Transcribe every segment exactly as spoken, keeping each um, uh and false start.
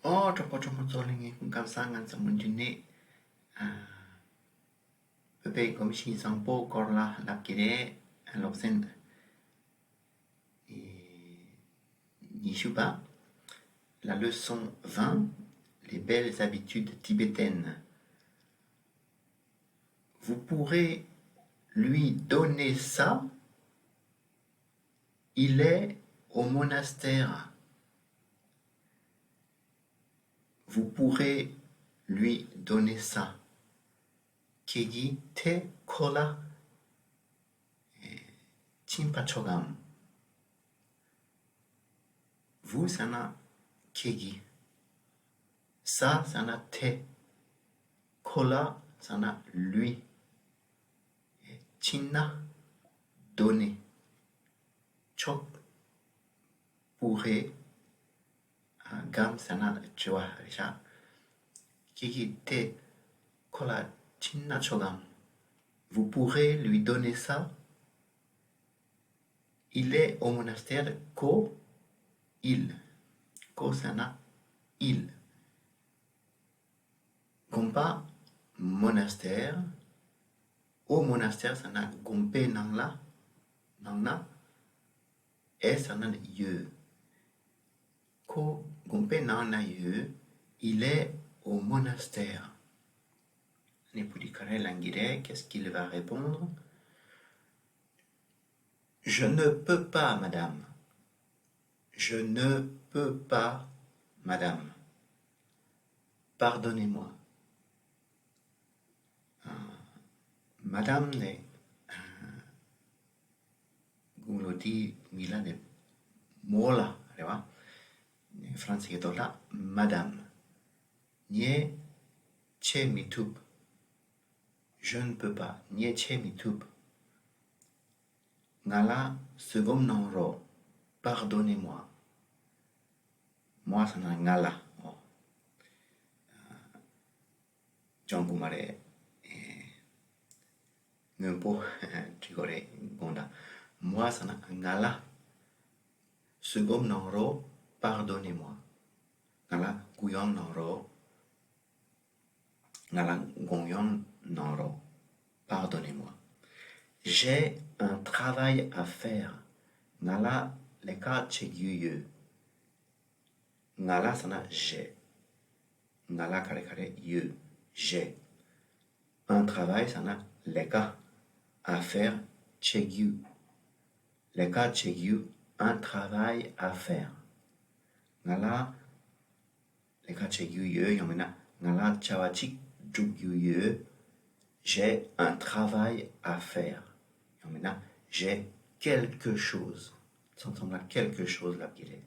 ཨོ། གྲོགས་པོ་གྲོགས་མོ་ཚོ་ལ་ངའི་སྐུ་ཁམས་བཟང་། ང་ཚོ་མུ་མཐུད་ནས་ཨ་བོད་པའི་གོམས་གཤིས་བཟང་པོ་སྐོར་ལ་ལབ་ཀྱི་རེད། ཨ་སློབ་ཚན་ཨེ་ཉི་ཤུ་པ། La leçon vingt, les belles habitudes tibétaines. Vous pourrez lui donner ça, il est au monastère. Vous pourrez lui donner ça. ཁྱེད་ཀྱིས་དེ་ཁོ་ལ་ཨེ་སྦྱིན་པ་ཆོག་གམ། Vous ཟེར་ན་ཁྱེད་ཀྱིས། Ça ཟེར་ན་དེ། ཁོ་ལ་ཟེར་ན་lui། སྦྱིན་ན། Donner ཆོག། Pourrez གམ་ཟེར་ན་དྲི་བ་རེད་ཤག། ཁྱེད་ཀྱིས་དེ་ཁོ་ལ་སྦྱིན་ན་ཆོག་གམ། Vous pourrez lui donner ça. Il est au monastère. ཁོ། il. ཁོ་ཟེར་ན་il. དགོན་པ། monastère. Au monastère ཟེར་ན་དགོན་པའི་ནང་ལ། ནང་ན། est ཟེར་ན་ཡོད། ཁོ་དགོན་པའི་ནང་ན་ཡོད། Il est au monastère. ཨ་ནི་བུ་དེ་ག་རེ་ལབ་ཀྱི་རེད། Qu'est-ce qu'il va répondre? Je ne peux pas, madame. Je ne peux pas, madame. Pardonnez-moi. ཨ་མ་ཌམ་ནི་ཨ་དགུང་ལོ་དེའི་མི་ལ་ནི་མོ་ལ་རེད་བ། ཧྥ་རན་སི་གི་ཐོག་ལ་མ་ཌམ། ངས་བྱེད་མི་ཐུབ། Je ne peux pas. ངས་བྱེད་མི་ཐུབ། ང་ལ་བཟོད་སྒོམ་གནང་རོགས། Pardonnez-moi. Moi ཟེར་ན་ང་ལ། ཨོ། སྦྱང་དགོས་མ་རེད། སྔོན་པོ་བྲིས་དགོས་རེད་དགོངས་དག། Moi ཟེར་ན་ང་ལ། བཟོད་སྒོམ་གནང་རོགས། Pardonnez-moi. ང་ལ་གུ་ཡངས་གནང་རོགས། ང་ལ་དགོངས་ཡངས་གནང་རོགས། Pardonnez-moi. J'ai un travail à faire. ང་ལ་ལས་ཀ་བྱེད་རྒྱུ་ཡོད། ང་ལ་ཟེར་ན་j'ai. ང་ལ་ག་རེ་ག་རེ་ཡོད། J'ai. Un travail ཟེར་ན་ལས་ཀ། À faire བྱེད་རྒྱུ། ལས་ཀ་བྱེད་རྒྱུ། Un travail à faire. ང་ལ་ལས་ཀ་བྱེད་རྒྱུ་ཡོད། ཡང་མིན་ན་ང་ལ་བྱ་བ་གཅིག་སྒྲུབ་རྒྱུ་ཡོད། J'ai un travail à faire. ཡང་མིན་ན་j'ai quelque chose. མཚམས་མཚམས་ལ་quelque chose ལབ་ཀྱི་རེད།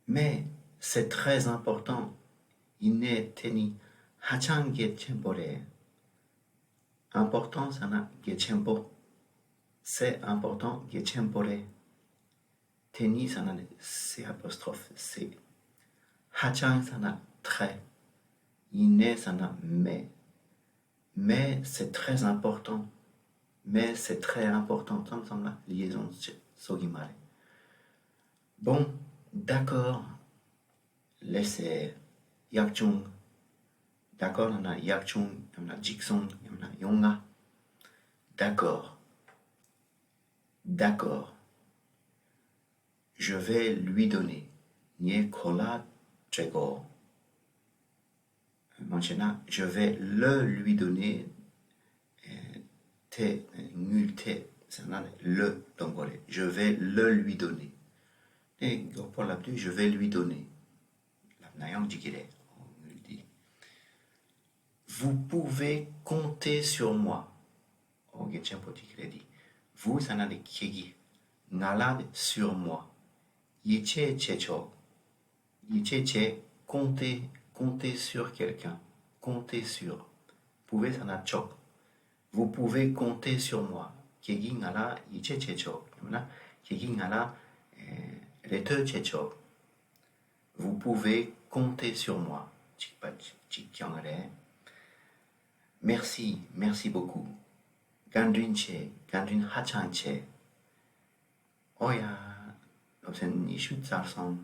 Mais c'est très important. ཡིན་ནའི་དེ་ནི་ཧ་ཅང་གལ་ཆེན་པོ་རེད། Important ཟེར་ན་གལ་ཆེན་པོ། C'est important. གལ་ཆེན་པོ་རེད། དེ་ནི་ཟེར་ན་ནི་c'est apostrophe c'est. ཧ་ཅང་ཟེར་ན་très. ཡིན་ནའི་ཟེར་ན་mais. Mais c'est très important. Mais c'est très important. མཚམས་མཚམས་ལ་liaison བཟོ་གི་མ་རེད། Bon, d'accord. ལགས་སེ། ཡག་བྱུང་། D'accord ལབ་ན་ཡག་བྱུང་། ཡང་ན་འགྲིག་སོང་། ཡང་ན་ཡོང་ང་། D'accord. D'accord. Je vais lui donner. ངས་ཁོ་ལ་སྤྲད་དགོས། མང་ཆེ་ན་je vais le lui donner. ཨེ་དེ་དངུལ་དེ་ཟེར་ན་le གཏོང་དགོས་རེད། Je vais le lui donner. དེ་མགྱོགས་པོ་ལབ་དུས་je vais lui donner ལབ་ན་ཡང་འགྲིག་གི་རེད། དངུལ་དེ། Vous pouvez compter sur moi. ཨོ་གལ་ཆེན་པོ་ཅིག་རེད་དེ། Vous ཟེར་ན་དེ་ཁྱེད་ཀྱིས། ང་ལ་དེ་sur moi. ཡིད་ཆེས་བྱེད་ཆོག། ཡིད་ཆེས་བྱེད། Compter, compter sur quelqu'un. Compter sur. Pouvez ཟེར་ན་ཆོག། Vous pouvez compter sur moi. ཁྱེད་ཀྱིས་ང་ལ་ཡིད་ཆེས་བྱེད་ཆོག། ཡང་ན་ཁྱེད་ཀྱིས་ང་ལ་ཨེ་རེ་ལྟོས་བྱེད་ཆོག། Vous pouvez compter sur moi. གཅིག་པ་གཅིག་རྐྱང་རེད། Merci, merci beaucoup. བཀའ་དྲིན་ཆེ། བཀའ་དྲིན་ཧ་ཅང་ཆེ། ཨོ་ཡ། སློབ་ཚན་ཉི་ཤུ་ཚར་སོང་།